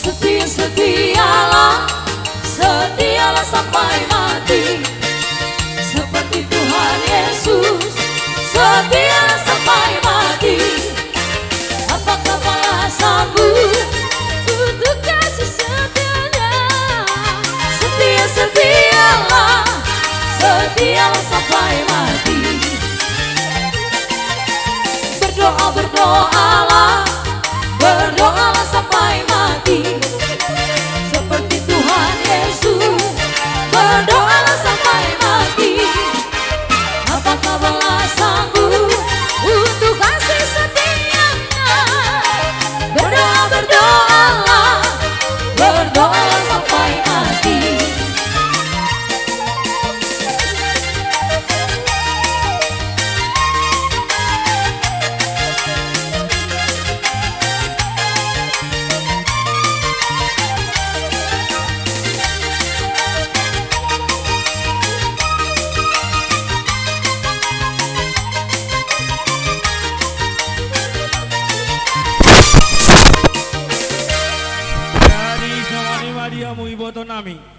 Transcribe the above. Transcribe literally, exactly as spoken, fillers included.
Setia, setialah, setialah sampai mati. Seperti Tuhan Yesus, setialah sampai mati. Apakah balasanmu untuk kasih setianya? Setia, setialah, setialah sampai mati. Berdoa, berdoalah, berdoalah sampai mati. Seperti Tuhan Yesus, berdoalah sampai mati. Apakah balasanmu untuk kasih setianya? Berdoa, berdoalah, berdoalah sampai mati. Jadi, songon i ma di hamu iboto nami.